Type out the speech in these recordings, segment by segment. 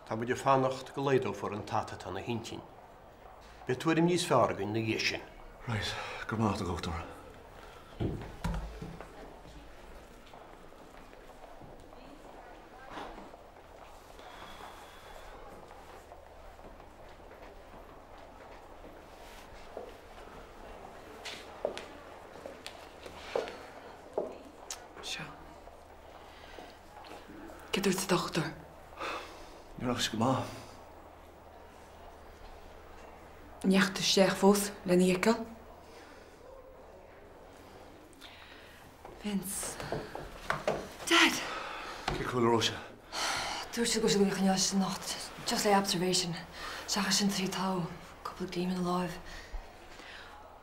Tá muid ag fanacht go laghdófar an t-at atá ina hintinn. Beidh tuairim níos fearr againn ina dhiaidh sin. Right, go raibh maith agat, a dhochtúir. Seo. Céard a dúirt an dochtúir? Ní raibh sé go maith. An ndeachaigh tú isteach fós lena fheiceáil? Vince. Dad! Cén chaoi a bhfuil Róise? Dúirt siad go bhfuil siad ag coinneáil uirthi anocht. Just le observation. Seachas sin tá sí togha. Cúpla gleam ina láimh.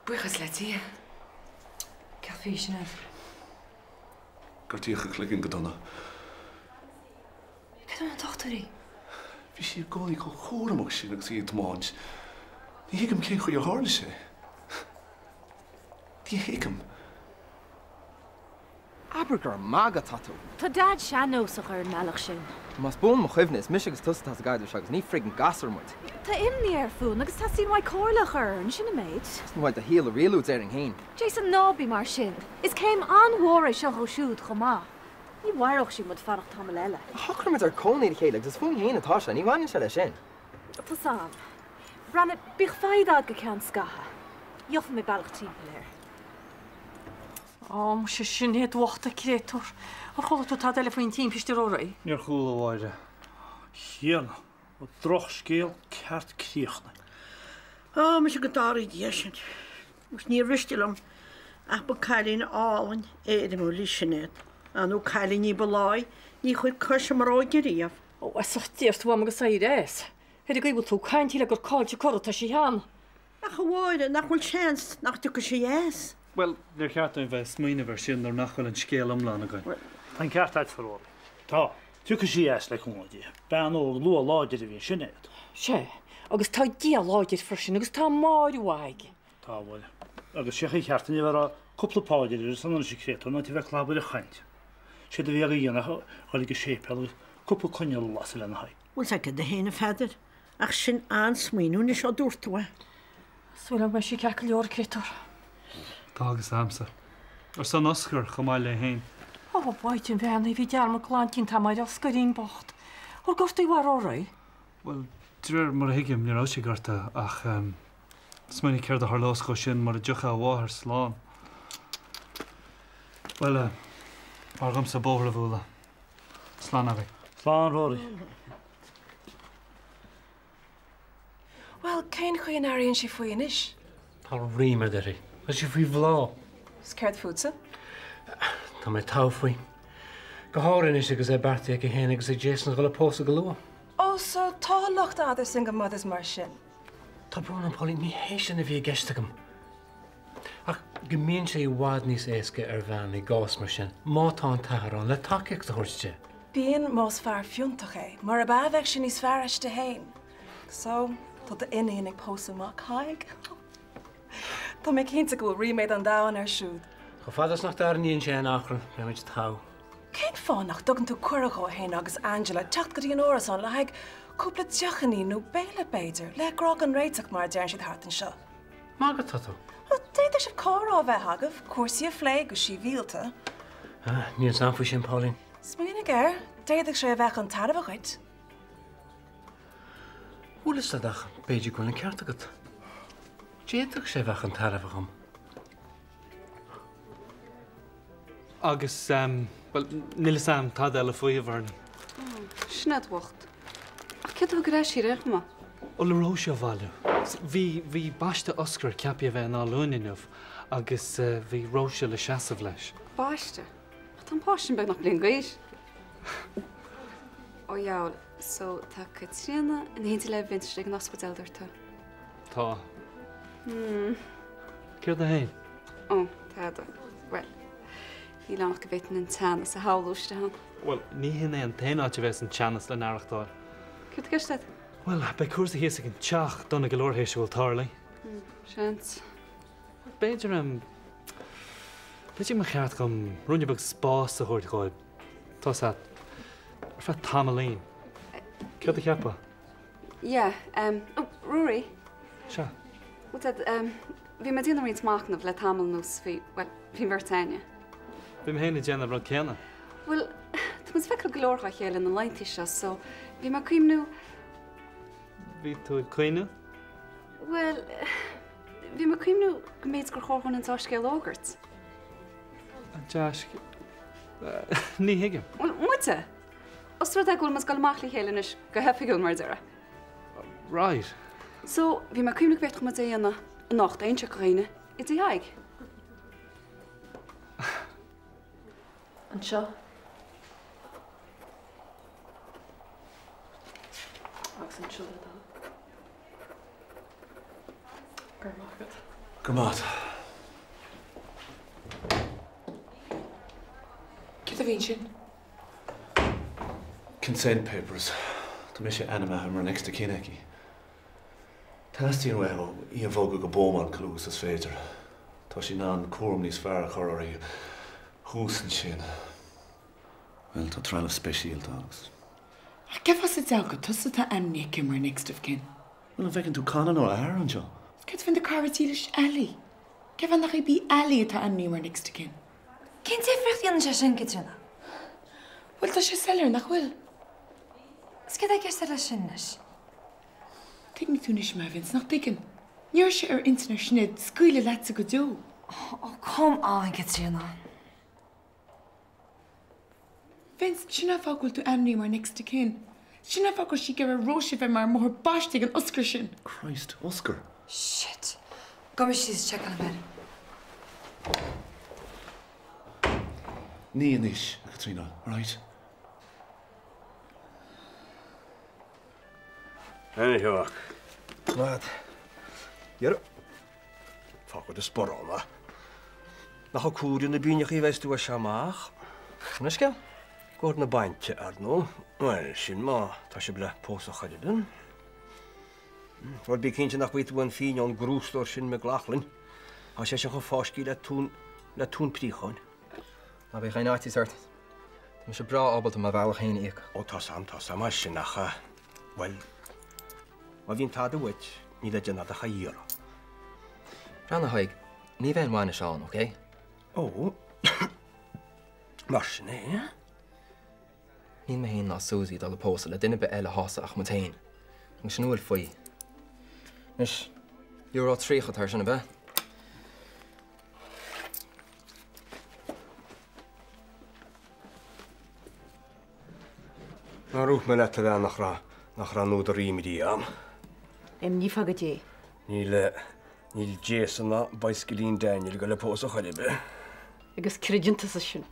Buíochas le Dia. Céard faoi Sinéad? Gortaíodh a cloigeann go dona. Cad a dúirt na dochtúirí? Bhí sí i gcónaí chomh cúramach sin agus í ag tiomáint. Ní thuigim cén chaoi ar tharla sé. Ní thuigim. Abair gur ag magadh atá tú. Tá Daid sean-nósach ar an mbealach sin. Más buan mo chuimhne, is mise agus tusa atá sa gcaidreamh seo agus ní friggin gasúr muid. Tá imní air fúinn agus teastaíonn uaidh comhairle a chur orainn, sin an méid. Teastaíonn uaidh do shaol a rialú, déarfainn féin. Jason, ná bí mar sin. Is céim an-mhór é seo dhó siúd chomh maith. Ní mharódh sí muid fanacht tamall eile. Shocraigh muid ar cónaí le chéile agus is fúinn féin atá sé, ní bhaineann sé leis sin. Tá's a'm. Breathnaigh, bíodh foighid a'd go ceann scathaimh. Gheobhaidh mé bealach timpeall air. Ó, muise Sinéad bhocht a créatúr. Ar chuala tú tada eile faoin timpiste, a Ruairí? Níor chuala, a Mháire. A Thiarna, drochscéal ceart críochnaithe. Ó, muise go dtarraí Dia sinn. Agus níor mhiste liom ach ba cailín álainn éirimiúil í Sinéad. Ar ndóigh cailín ní ba láí, ní chuir cois a mbróige riamh. Ó, a fhuasach, d'iarr tú uaim agus éirigh as. Ar an gcaoi a bhfuil tú ag caint, shílfeá gur caillte curtha atá sí cheana. Ach a Mháire, nach bhfuil seans nach dtiocfaidh sí as? Bhuel, níor cheart dúinn bheith ag smaoineamh air sin nuair nach bhfuil an scéal iomlán againn. Tá an ceart agat, a Ruairí. Tá. Tiocfaidh sí as, le cúnamh Dé. Bean óg luath láidir a bhí in Sinéad. Sea, agus tá Dia láidir freisin agus tá Máire uaidh. Tá, a Mháire. Agus sé an chaoi cheart inniu a bheith ag rá cúpla páidir ar a son anois a chréatúir ná a bheith ag clabaireacht chainte. Séard a bhí á dhéanamh ach dhul ag an séipéal agus cúpla coinneal a lasadh lena haghaidh. Bhfuil 's agat féin a Pheadair, ach sin an-smaoineamh anois ó dúirt tú é. Súil agam go mbeidh sí ceart go leor, a chréatúir. Tá agus a'msa. Ar son Oscar chomh maith léi féin. Ó, a Mhaighdean bheannaithe, bhí dearmad glan déanta a'm ar Oscairín bocht. Ar gortaíodh é, a Ruairí? Bhuel, de réir mar a thuigim, ní raibh sé gortaithe ach smaoinigh céard a tharlós dhó sin mura dtiocfadh a mháthair slán. Bhuel, b'fhearr dhomsa bóthar a bhualadh. Slán agaibh. Slán, Rory. Bhuel, cén chaoi a n-airíonn sí faoi anois? Tá ríméad uirthi. Tá sí faoi bhláth. Is céard fútsa? Tá mé togha faoi. Go háirithe anois agus é beartaithe aici féin agus ag Jason a dhul ag pósadh go luath. Oh, so tá lucht other single mothers mar sin. Tá brón orm, Pauline, ní hé sin a bhí i gceist agam. Ach go mbíonn sé i bhfad níos éasca ar bhean i gcás mar sin, má tá an t-athair ann le tacaíocht a thabhairt di. Bíonn, más fear fiúntach é. Murab ea, bheadh sé níos fearr aisti féin. So, tá d'iníon ag pósadh mac Thaidhg. Tá mé cinnte go bhfuil ríméad an domhain air siúd. Chomh fada is nach dtarraingíonn sé aon achrann, beidh muid togha. Cén fáth nach dtugann tú cuireadh dhó fhéin agus Angela teacht go dtí an árasán le haghaidh cúpla deochainín nó béile, b'fhéidir, le grá gan réiteach mar a deireann siad thart anseo? Magadh atá tú. Bhuel, d'fhéadfadh sibh comhrá a bheith agaibh, cúrsaí a phlé go sibhialta. Ah, níl 's a'm faoi sin, Pauline. Smaoinigh air, d'fhéadfadh sé a bheith chun tairbhe dhuit. Bhfuil 'fhios a'd ach b'fhéidir go bhfuil an ceart agat. D'fhéadfadh sé a bheith chun tairbhe dhom. Agus, bhuel, níl 'fhios a'm tada eile faoi, a Bhernie. Ó, Sinéad bhocht. Ach cé a thug ar ais í ar aon chuma? Ó, le Róise a bhailiú. Bhí, bhí baisteadh Oscar ceaptha a bheith in Áth Luain inniu agus bhí Róise le seasamh leis. Baisteadh? Ach tá an páiste sin beagnach bliain d'aois. Ó dheabhail, so tá Caitríona in éindí le Vince istigh ag an ospidéal, dúirt tú? Tá. Hmm. Céard é féin? Ó, tada. Bhuel, níl ann ach go bhféadfainn an teannas a shamhlú istigh ann. Bhuel, ní hin é an t-aon áit a bheas an teannas le n-aireachtáil. Céard tá i gceist agat? Bhuel, beidh cúrsaí thíos ag an teach dona go leor théis a bhfuil tarlaithe. Hmm, seans. B'fhéidir, em, b'fhéidir go mba cheart dhom ruainne beag spáis a thabhairt dhóibh, tá's a'd, ar feadh tamaillín. Céard a cheapfá? Yeah, em, oh, Ruairí. Sea. Bhuel, Ted, em, bhí mé ag déanamh roinnt machnaimh le tamall anuas faoi, bhuel, faoin bheirt a'inne. Bhí mé féin ag déanamh an rud céanna. Bhuel, tá muid ag feiceáil go leor dhá chéile na laethanta seo, so bhí mé ag cuimhniú. Bhí tú ag cuimhniú? Bhuel, bhí mé ag cuimhniú go mb'fhéidir gur chóir dhúinn an dea-scéal a fhógairt. An dea-scéal? Ní thuigim. Bhuel, muide! Os rud é go bhfuil muid ag dul amach le chéile anois go hoifigiúil mar a déarfá. Right. So, bhí mé ag cuimhniú go bhféadfadh muid é a dhéanamh anocht, aon sioc a dhaoine, i dTigh Thaidhg. Anseo. Agus anseo le do thoil. Go raibh maith agat. Go raibh maith agat. Céard a bhí ansin? Consent papers. Tá mise ainmnithe mar next of kin aici. Teastaíonn uathu í a bhogadh go Beaumont chomh luath is is féidir. Tá siad in ann cúram níos fearr a chur uirthi thuas ansin. Bhuel, tá trealamh speisialta ann agus. Ach cén fáth sa diabhal gur tusa atá ainmnithe aici mar next of kin? Bhuel, an bhfeiceann tú Conor nó a athair anseo? Céard faoin do cara dílis Ali? Cén fáth nach í Ali atá ainmnithe mar next of kin? Cén difríocht a dhéanann sé sin, Caitríona? Bhuel, tá sé soiléir, nach bhfuil? Is céard atá i gceist agat leis sin anois? Tuigeann tú anois mé, a Vince, nach dtuigeann? Ní raibh sé ar intinn ar Sinéad scaoileadh leatsa go deo. Oh, come on, Caitríona. Vince, sin an fáth go bhfuil tú ainmnithe mar next of kin. Sin an fáth go bhfuil sí ag iarraidh Róise a bheith mar máthair baiste ag an Oscar sin. Christ, Oscar. Shit. Gabhfaidh mé síos seiceáil air. Ní anois, a Chaitríona, alright? Anois, a mhac. Lad. Dhera. Fág do sparán, a. Nach ag comhaireamh na bpingineacha a bheas tú as seo amach? Sin an scéal. I gcomhair na bainse, ar ndóigh. Bhuel, sin má tá sibh le pósadh chor ar bith. Bhuel, bí cinnte nach bhfaighidh tú aon phingin ón gcrústóir sin McLaughlin. Tá sé sin chomh fáiscthe le tóin, le tóin príocháin. Ná bíodh aon fhaitíos ort. Tá mise breá ábalta mo bhealach féin a íoc. Ó, tá's a'm, tá's a'm as sin ach, bhuel, má bhíonn tada uait, níl le déanamh ach a iarraidh. Breathnaigh, a Thaidhg, ní bheidh an bhainis ann, ok? Ó, mar sin é. Níl mé féin ná Suzy ag dul ag pósadh le duine ar bith eile a shásamh ach muid féin. Agus sin a bhfuil faoi. Anois, euro 30 atá air sin, ab ea? Nár dhúirt mé leat a bhean nach raibh, nach raibh an údar imní a'm. Imní fá goidé. Níl, níl Jason ná Bicycling Daniel ag goil a pósadh chor ar bith. Agus creideann tusa sin?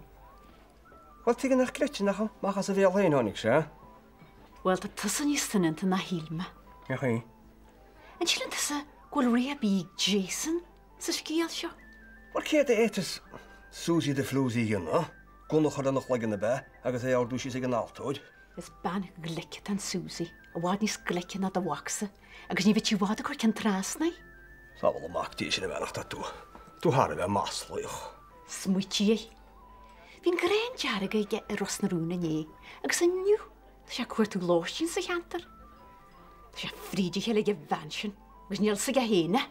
Bhuel, tuige nach gcreidfinn ach amach as a bhéal féin tháinig sé. Bhuel, tá tusa níos soineanta ná shíl mé. Cén chaoi? An síleann tusa go bhfuil rogha ar bith ag Jason sa scéal seo? Bhuel, céard a fhéadfas Suzy the Floozy a dhéanamh? Gunna a chur ina chloigeann ab ea agus é a ordú síos ag an altóir? Is bean ghlic atá in Suzy, i bhfad níos glice ná do mhacsa, agus ní bheidh sí i bhfad ag cur ceann trasna air. Sábhála Mac Dé sinn a bhean ach tá tú, tú thar a bheith maslaíoch. Smaoitigh air. Bhí an ghreim dearg aige i Ros na Rún inné agus inniu tá sé ag cuartú lóistín sa cheantar. Tá sé fríd a chéile ag an bhean sin agus níl fhios aige féin é.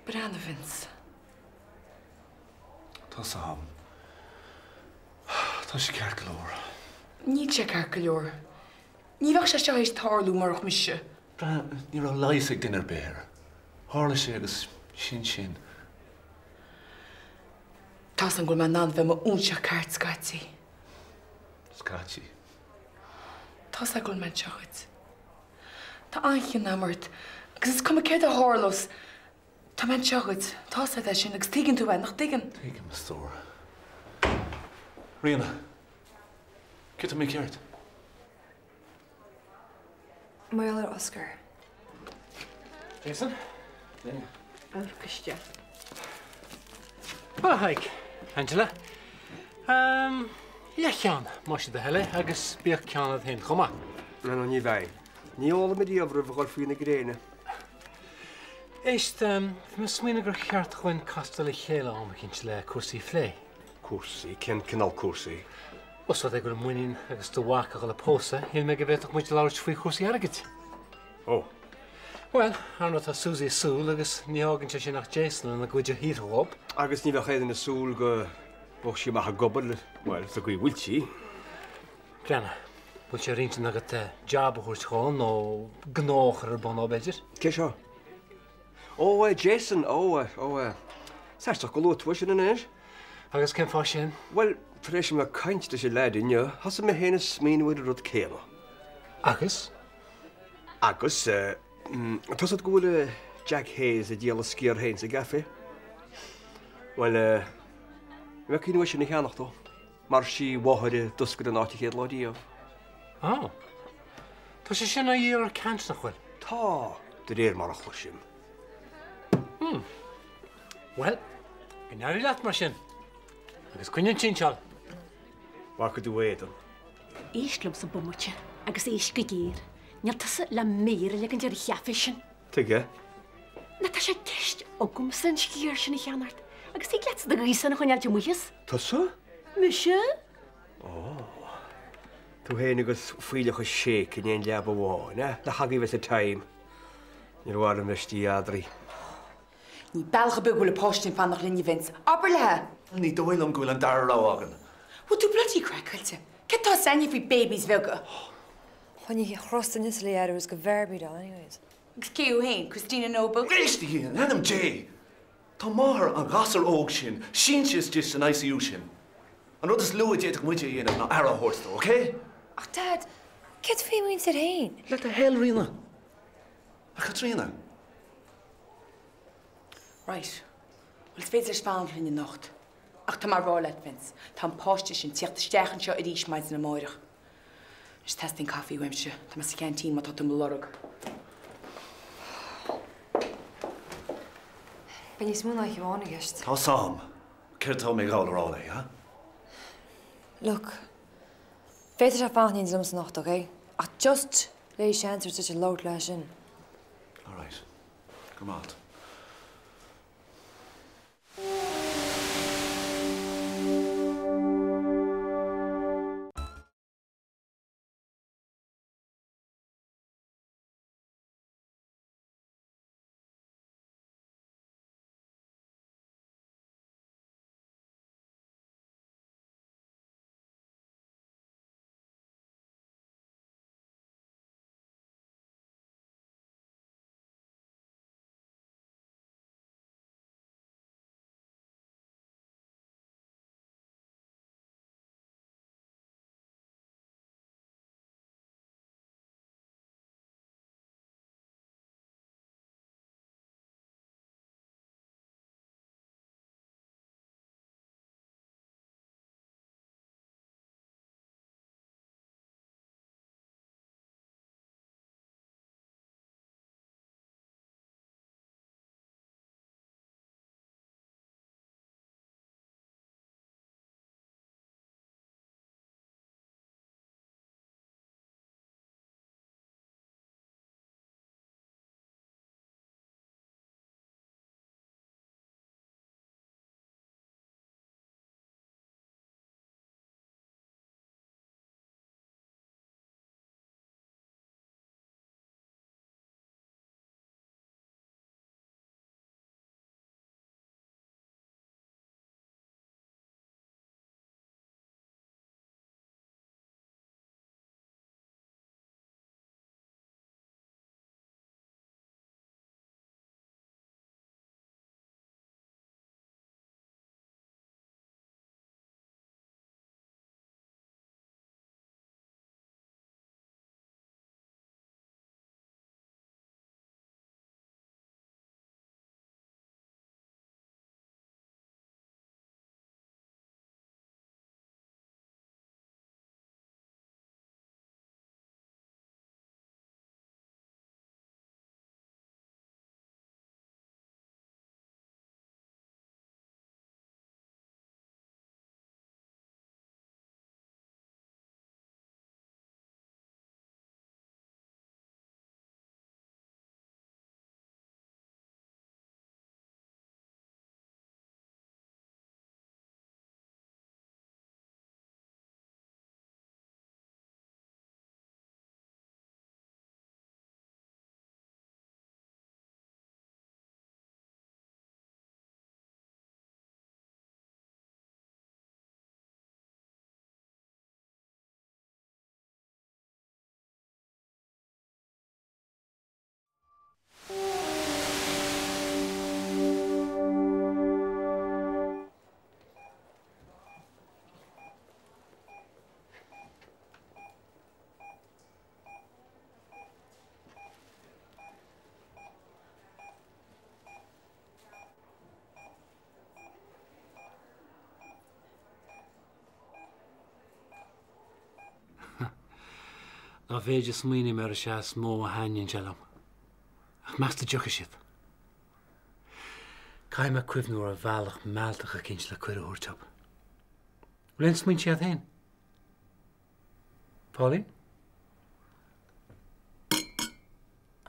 Breathnaigh, a Vince. Tá's a'm. Tá sé ceart go leor. Níl sé ceart go leor. Ní bheadh sé seo théis tarlú murach mise. Breathnaigh, ní raibh leigheas ag duine ar bith air. Tharla sé agus sin sin. Tá's a'm go bhfuil mé in ann bheith i m'óinseach ceart scaití. Scaití. Tá's a'd go bhfuil mé anseo dhuit. Tá an-chion a'm ort agus is cuma céard a tharlós, tá mé anseo dhuit. Tá's a'd é sin agus tuigeann tú é, nach dtuigeann? Tuigim, a stór. Ríona, céard atá mícheart? Mar gheall ar Oscar. Jason? Amharc isteach. Bhuel, a Thaidhg, Angela. Leathcheann, más é do thoil é, agus bíodh ceann agat féin chomh maith. No, no, ní bheidh. Ní ólaim ariamh roimh a dhul faoi na gréine. Éist, bhí mé ag smaoineamh gur cheart dhúinn castáil le chéile am eicínt le cúrsaí a phlé. Cúrsaí? Cén cineál cúrsaí? Ós rud é go bhfuil muinín agus do mhac a dhul a pósadh, shíl mé go bhféadfadh muid labhairt faoi chúrsaí airgid. Ó. Bhuel, ar ndóigh tá Suzy ag súil agus ní fhágann sé sin ach Jason lena gcuid a shaothrú dhób. Agus ní bheadh aon duine ag súil go mbeadh sí amach ag obair, bhuel, sa gcaoi a bhfuil sí. Breathnaigh, bhfuil sé ar intinn agat jab a thabhairt dhó nó gnó a chur ar bun dó, b'fhéidir? Cé seo? Ó, Jason, ó, ó, is aisteach gur luaigh tú é sin anois. Agus cén fáth sin? Bhuel, tar éis dom a bheith ag caint leis an leaid inniu, thosaigh mé féin ag smaoineamh ar an rud céanna. Agus? Agus, tá 'fhios agat go bhfuil Jack Hayes ag díol a sciar féin sa gcaife? Bhuel, an mbeadh cuimhne uaidh sin a cheannacht ó? Mar sí a mháthair a d'oscail an áit an chéad lá riamh. Á. Tá sé sin á dhíol ar ceant, nach bhfuil? Tá, de réir mar a chloisim. Hmm. Bhuel, go n-éirí leat mar sin. Agus coinnigh an tsinseáil. Bhfaca tú éadan. Éist liomsa bomaite, agus éist go géar. Níl tusa le méar a leagaint ar an chaife sin. Tuige? Nó tá sé i gceist agamsa an sciar sin a cheannacht, agus thig leatsa do ghaothsán a choinneáilt amuigh as. Tusa? Mise? Ó. Tú féin agus fuílleach is séic in aon leaba amháin, eh? Le hagaibh as a time. Níor mhaith liom bheith istigh eadraibh. Ní bealach ar bith go bhfuil an páiste ag fanacht linn, a Vince. Abair léi! Ní dóigh liom go bhfuil an dara rogha againn. Bhfuil tú bloody craiceáilte? Céard tá 'fhios a'inne faoi babies bheaga? Choinnigh chros in Italy air agus go Barbie doll anyways. Agus cé thú féin? Christina Noble? Éist, in ainm Dé! Tá máthair an ghasúir óg sin sínte istigh san ICU sin. An rud is lú a d'fhéadfadh muide a dhéanamh ná aire a thabhairt dó, ok? Ach Dad, céard faoi muintir féin? Le do thoil, Ríona. A Chaitríona. Right. Bhuel, is féidir leis fanacht linn anocht. Ach tá mé a rá leat, Vince, tá an páiste sin tíocht isteach anseo arís maidin amáireach. Anois teastaíonn caife uaimse. Tá mé sa cheaintín má tá tú mo lorg. Beidh níos mó ná oíche amháin i gceist. Tá 'fhios a'm céard atá mé ag gabháil a rá léi, ha? Look, féadfaidh sé fanacht in éindí liomsa anocht, ok? Ach just le seans a thabhairt duit labhairt léi sin. Alright. Go raibh maith agat. Dá mhéid a smaoiním air is ea is mó a thaitníonn sé liom. Ach meas tú an dtiocfaidh siad? Caithfidh mé cuimhniú ar bhealach mealltach eicínt le cuireadh a thabhairt dóibh. Bhfuil aon smaointe agat féin? Pauline?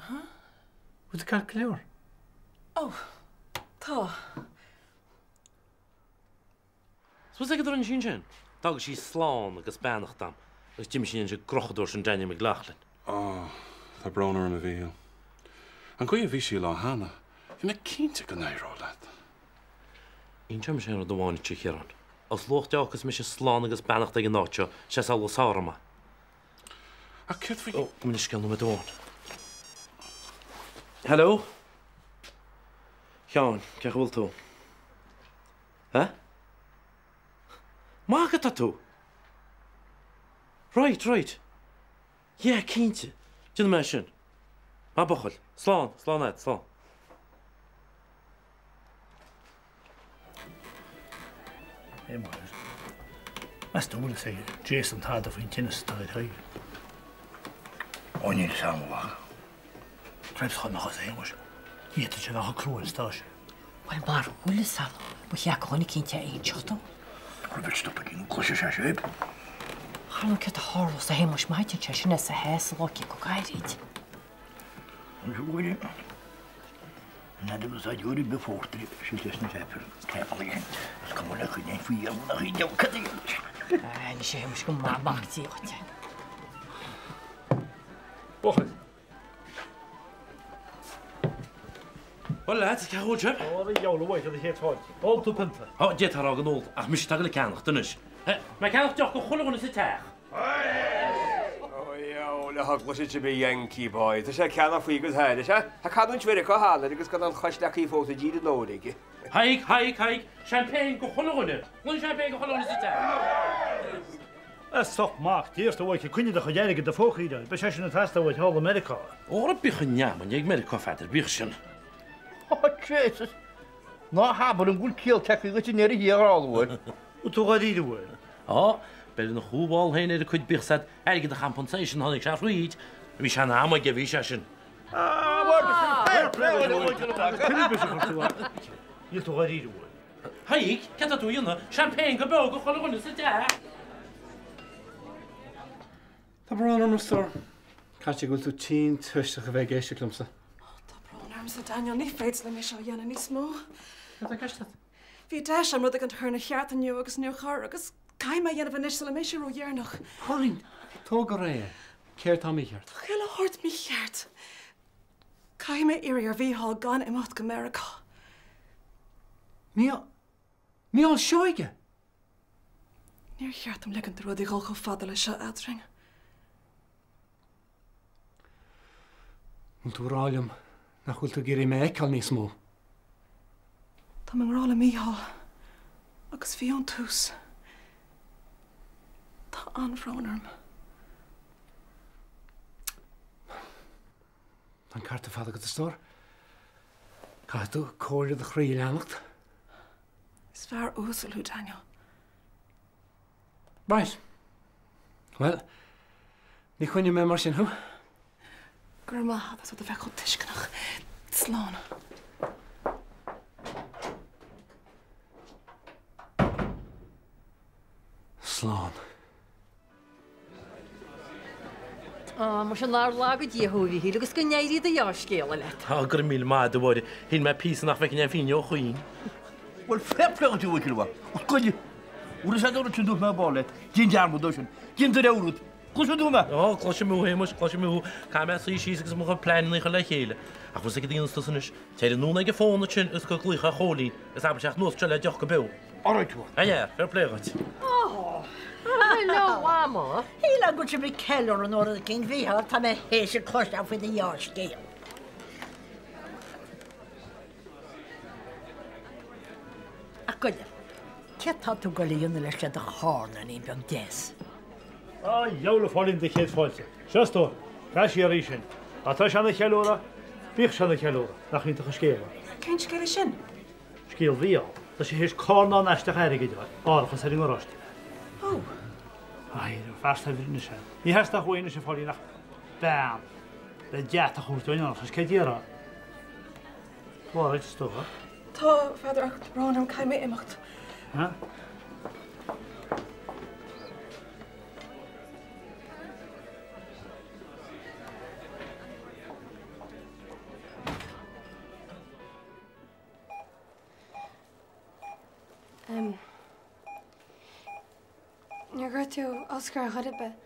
Huh? Bhfuil tú ceart go leor? Ó, tá. Is bhfuil a fhios agat a rinne sí ansin? D'fhága sí slán agus beannacht dom agus d'imigh sí leis an gcrochadóir sin Daniel McLaughlin. Ó, tá brón orm a Mhíchíl. An chaoi a bhí sí lá cheana, bhí mé cinnte go n-éireodh leat. Inseoidh mise aon rud amháin duit, a Chiaráin. As ucht Dé fágfas mise slán agus beannacht ag an áit seo, sé is amhlaidh sár mé. Ach céard faoi. Ó, gabh mo leithscéal nóiméad amháin. Hello? Sheáin, cén chaoi a bhfuil tú? Eh? Maith atá tú! Right, right. Yeah, cinnte. Déanfaidh mé sin. Maith buachaill. Slán, slán a'd, slán. Hey, Máire. Meas tú an bhfuil fhios ag Jason tada faoin tinneas atá ar Thadhg? Ó níl fhios a'm a mhac. Raibh chun a Shéamais. Ní fhéadfadh sé a bheith chomh crua is atá sé. Bhuel, mara bhfuil fhios a'd, ba cheart do dhuine eicínt é a inseacht dó. Raibh ag stop ag an gcloisfidh sé sibh. Char ndóigh céard a tharlós do Shéamais má thiteann sé sin as a sheasamh lá go gairid. An siúlóidí? An fhadhb is úsáideoirí bith phórtair silte sna teipir teipalaigh is cuma le cuid faoi dhéanamh nach iad cad a dhéanamh. Anois a Shéamais go maith mac Dé dhuit. Buachaill. Bhuel lads, cén chaoi a bhfuil sibh? Ó, a dheabhail uait ar a chéad fáilte. Ól tú pionta. Ó, d'fhéadfá a rá go n-ól, ach mise atá ag dul ag ceannacht anois. Mé ag ceannacht deoch do chuile dhuine sa teach. Ó, a dheabhail, a chloisfidh sibh a Yankee boy. Tá sé ag ceannach faoi go háirithe. Sea, tá canúint Mheiriceá thall air agus gan aon choisleacaí fós i dtír an óir aige. Thaidhg, Thaidhg, Thaidhg, champagne do chuile dhuine. Gloine champagne do chuile dhuine sa teach. As ucht mac Dé, arsa Mhaidhc, coinnigh do chuid airgid i do phóca, beidh sé sin ag teastáil uait thall i Meiriceá. Óra bíodh an neamainn ag Meiriceá Pheadair, bíodh sin. Ó Jesus! Ná habair liom go bhfuil ciall tagtha dhuit i ndeireadh thiar thall, a bhfuil? Bhfuil tú dháiríre uair? Á, beir ina chúbhál féin ar a cuid bíodh 's a'd airgead a champa an saois sin tháinig sé thríd. Bhí sé in am aige, bhí sé sin. Níl tú dháiríre uair. Thaidhg, céard tá tú a dhéanamh? Champagne go beo do chuile dhuine sa teach! Tá brón orm, a stór. Caithfidh go bhfuil tú tinn tuirseach a bheith ag éisteacht liomsa. Tá brón ormsa, Daniel. Ní féidir liom é seo a dhéanamh níos mó. Cad tá i gceist agat? Bhí deis agam rud éigin a chur ina cheart inniu agus níor chuir agus caithfidh mé a dhéanamh anois sula mbeidh sé ródheireanach. Pauline, tóg go réidh é. Céard tá mícheart? Tá chuile shórt mícheart. Caithfidh mé iarraidh ar Mhícheál gan imeacht go Meiriceá. Mícheál? Mícheál Seoige? Níor cheart dom ligint do rudaí dhul chomh fada leis seo eadrainn. An bhfuil tú ag rá liom nach bhfuil tú ag iarraidh mé a fheiceáil níos mó? Táim i ngrá le Mícheál agus bhí ón tús. Tá an-bhrón orm. Tá an ceart ar fad agat, a stór. Caithfidh tú comhairle do chroí a leanacht. Is fear uasal thú, Daniel. Right. Bhuel, ní choinneoidh mé mar sin thú. Go raibh maith agat as a bheith chomh tuisceanach. Slán. Slán. Á, muise nár laga Dia thú, a Mhíchíl, agus go n-éirí do dheá-scéala leat. Á, go raibh míle maith agat, a Mháire. Shíl mé píosa nach bhfeicfinn aon phingin ó Chaoin. Bhuel, fair play duit, a Mhíchíl mhaith. Os goile. Uair is fhada sin dúirt mé ball leat. Déan dearmad dó sin. Déan do rogha rud. Cloiseann tú mé? Á, cloisim thú, a Shéamais, cloisim thú. Caithfidh mé suí síos agus mo chuid pleananna a chur le chéile. Ach bhfuil fhios agat cad a dhéanfas tusa anois? Téir anonn ag an bhfón ansin agus go glaoch ar Chóilín agus abair teacht anuas anseo le deoch go beo. Alright, a fhear, fair play dhuit. Ó, hello, a Mhama. Shíl go bhfuil sibh ag ceiliúradh nó rud eicínt, Mhícheál, tá mé théis a cloisteáil faoi do dheá-scéal. Ach goile, céard tá tú ag goil a dhéanamh leis le do charnáinín beag deas? A dheabhail a Phóilín do chéad fáilte. Seo a stór, caith siar í sin. Má tá sé ina cheiliúradh, bíodh sé ina cheiliúradh. Nach iontach an scéal é? Cén scéal é sin? Scéal Mhícheál. Tá sé théis carnán aisteach airgid a fháil, árachas ar an ngaráiste. Ó! Aye, fear saibhir anois é. Ní theastódh uaidh anois a Phóilín ach bean le deatach a thabhairt dúinn anocht, is céard a déarfá? Tá, is dócha. Tá, a Pheadair, ach tá brón orm, caithfidh mé imeacht. Ha? Em. Níor gortaíodh Oscar ar chor ar bith.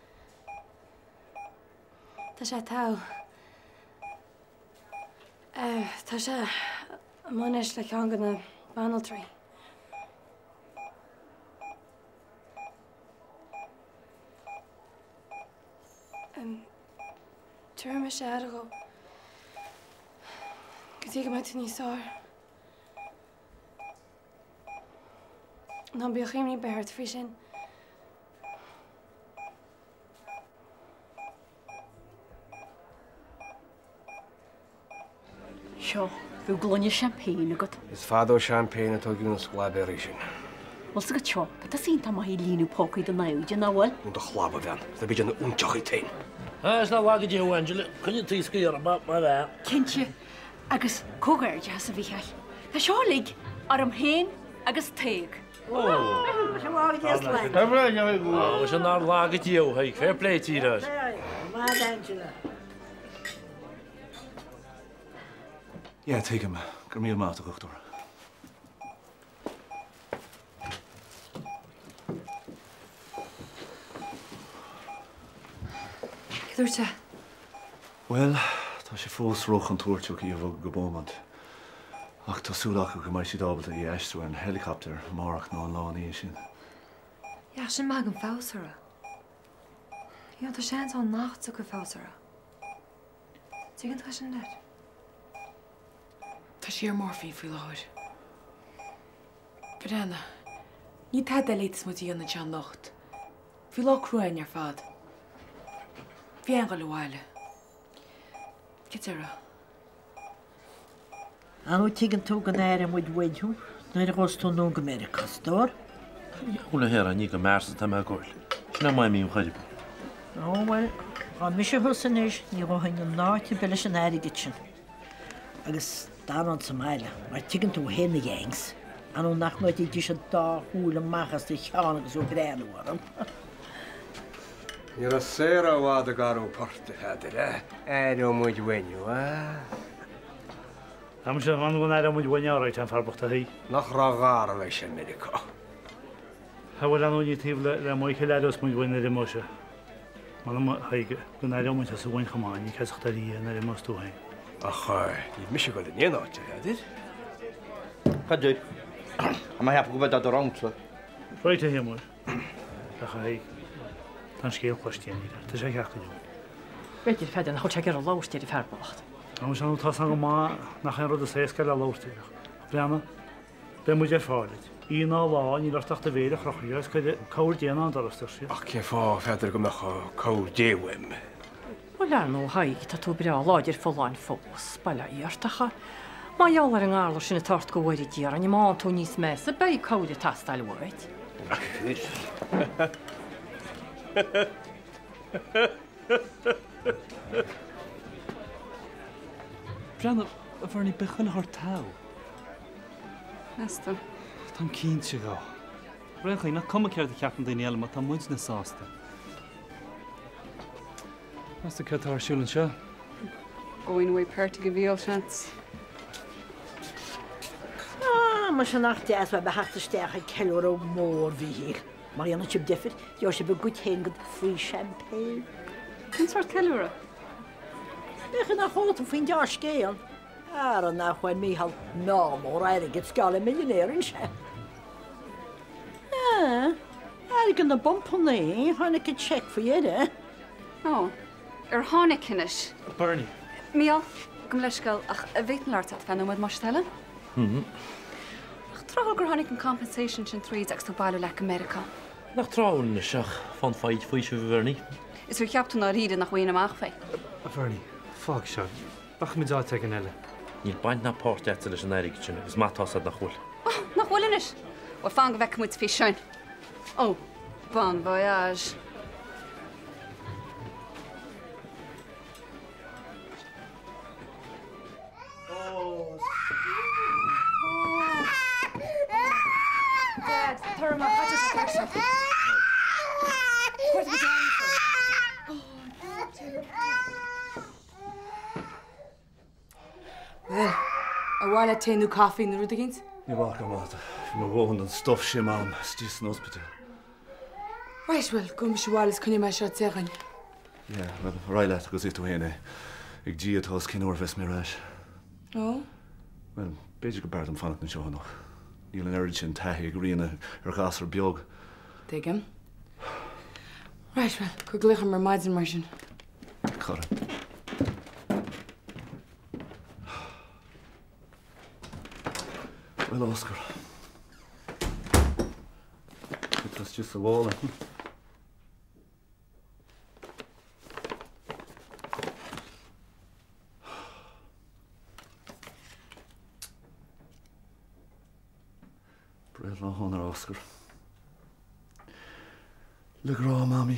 Tá sé togha. Tá sé amuigh anois le ceann de na banaltraí. Tabharfaidh mise aire dhó. Go dtí go mbeidh tú níos fearr. Ná bíodh imní ar bith ort faoi sin. Seo, bheadh gloine champagne agat. Is fada ó champagne a tógadh na sclaibearaí sin. Bhfuil 's agat seo, tá tusa iontach maith ag líonadh pócaí do naimhde, nach bhfuil? Dún do chlab, a bhean, is ná bí ag déanamh óinseachaí féin. Is nach laga Dia thú, Angela. Coinnigh an t-iasc orm, mar bhean. Cinnte. Agus comhghairdeachas, a Mhícheáil. Tá seo uilig orm féin agus Tadhg. Ó, sin nár laga Dia thú, Tadhg. Fair play to you. Maith, Angela. Yeah, tuigim. Go raibh míle maith agat, a dhochtúir. Cad dúirt sé? Bhuel, tá sé fós róchontúirteach í a bhogadh go Beaumont. Ach tá súil acu go mbeidh siad ábalta í a aistriú ar an heileacaptar amárach nó an lá ina dhiaidh sin. Yeah, sin maith an feabhas uirthi. You know, tá seans ann nach dtiocfaidh feabhas uirthi. Tuigeann tú sin, Ned? Tá sí ar morphine faoi láthair. Breathnaigh, ní tada eile a fhéadfas muid a dhéanamh anseo anocht. Bhí lá crua againn ar fad. Bhí againn dul abhaile. Cad déarfá? Ar ndóigh tuigeann tú go n-aireoidh muid uainn thú nuair a ghabhfas tú anonn go Meiriceá, a stór. Bhuel, a Shéará, ní go Mars atá mé ag goil. Sin é m'aidhm ar chor ar bith. Ó, bhuel, dá mise thusa anois ní ghabhfainn in áit ar bith leis an airgead sin. Agus d'fhanfainn sa mbaile, mar tuigeann tú féin na Yanks, ar ndóigh nach ngoidfidís an dá shúil amach as do cheann agus tú ag breathnú orthu. Ní raibh Sarah i bhfad ag athrú poirt, a Pheadair, aireoidh muid uainn thú, a? Tá mise ag fan go n-aireoidh muid uainn alright, an fear bocht a shuí. Nach rógharbh é sin Meiriceá. Tá bhuel ar ndóigh ní taobh le Michael aireos muid uainn nuair a imeos sé. M'anam a Thaidhg, go n-aireoidh muid tusa uainn chomh maith, ní ceasacht ar Dhia nuair a imeos tú féin. Ach níl mise ag dul in aon áit, a Pheadair. Cad é? Tá mé a cheapadh go bhfuil dada romhamsa. Right, a Shéamuis. Ach a Thaidhg, tá an scéal cloiste againn, tá sé ceart go leor. B'fhéidir, a Pheadair, nach bhfuil sé ag iarraidh labhairt ar an fear bocht. Tá sé nó tá san go maith nach aon rud is éasca le labhairt air. Ach breathnaigh, beidh muid ar fáil duit. Oíche ná lá, níl ort ach do mhéir a chrochadh agus cuirfidh cabhair Dé an doras, deir siad. Ach cén fáth, a Pheadair, go mbeadh cabhair Dé uaim? Bhuel, ar ndóigh, a Thaidhg, tá tú breá láidir folláin fós, bail ó Dhia ort, ach mar gheall ar an ngalar sin atá ort go bhfóire Dia orainn, má fhaigheann tú níos measa, beidh cabhair ag teastáil uait. Breathnaigh, a Bhernie, beidh chuile shórt togha. Meas tú? Táim cinnte dhó. Ar aon chaoi, nach cuma céard a cheapann daoine eile má tá muidne sásta. Meas tú céard atá ar siúl anseo? Going away party ag Mícheál, seans. Ah, muise nach deas bheith ag theacht isteach ag ceiliúradh mór Mhíchíl. Má dhéanann sibh deifir, gheobhaidh sibh bhur gcuid féin den free champagne. Cén sórt ceiliúradh? B'fhéidir nach eol tú faoin dea-scéal. Ara nach bhfuair Mícheál meá mór airgid, is geall le millionaire anois é. Ah, airgead na bpumpanna, tháinig an cheque faoi dheireadh. Ó, ar tháinig anois? Bernie. Mícheál, gabh mo leithscéal, ach an bhféadfainn labhairt leat feadh nóiméad más é do thoil? Nach tráthúil gur tháinig an compensation sin tríd agus tú ag bailiú leat go Meiriceá. Nach tráthúil anois ach fan foighid faoiseamh, a Bhernie. Is ar cheap tú ndáiríre nach bhfaighinn amach fé? A Bhernie, fág seo. Rachaimid áit éigin eile. Níl baint ná páirt agatsa leis an airgead sin agus maith atá 's agat nach bhfuil. Nach bhfuil anois? Bhuel, fan go bhfeicfidh muid faoi sin. Ó, bon voyage. chur amach, caithfidh sé tuirseach. Cuirfidh muid ann seo. Bhuel, ar mhaith leat tae nó caife nó rud éicint? Ní bhacaim leat. Bhí mo dhóthain den stuif sin, Mam, istigh san ospidéal. Right, bhuel, gabhfaidh mise abhaile is coinneoidh mé seo te againn. Yeah, bhuel, ar aghaidh leat agus ith tú féin é. Ag Dia atá fhios cén uair a bheas mé ar ais. Ó? Bhuel, b'fhéidir go mb'fhearr dom fanacht anseo anocht. Níl an oiread sin taithí ag Ríona ar ghasúr beag. Tuigim. Right, bhuel, cuir glaoch orm ar maidin mar sin. Cara. Bhuel, Oscar. Tá istigh sa mhála. Breithlá shona, Oscar. Le grá, Mamaí.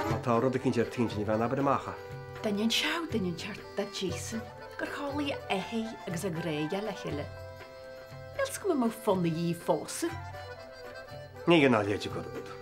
Má tá rud eicínt ar t'intinn a bhean abair amach é. D'inseodh duine inteacht do Jason gur chodlaigh a athair agus a ghráige le chéile. Níl 's agam an mbeadh fonn air í a phósadh. Ní gá ná leid agat.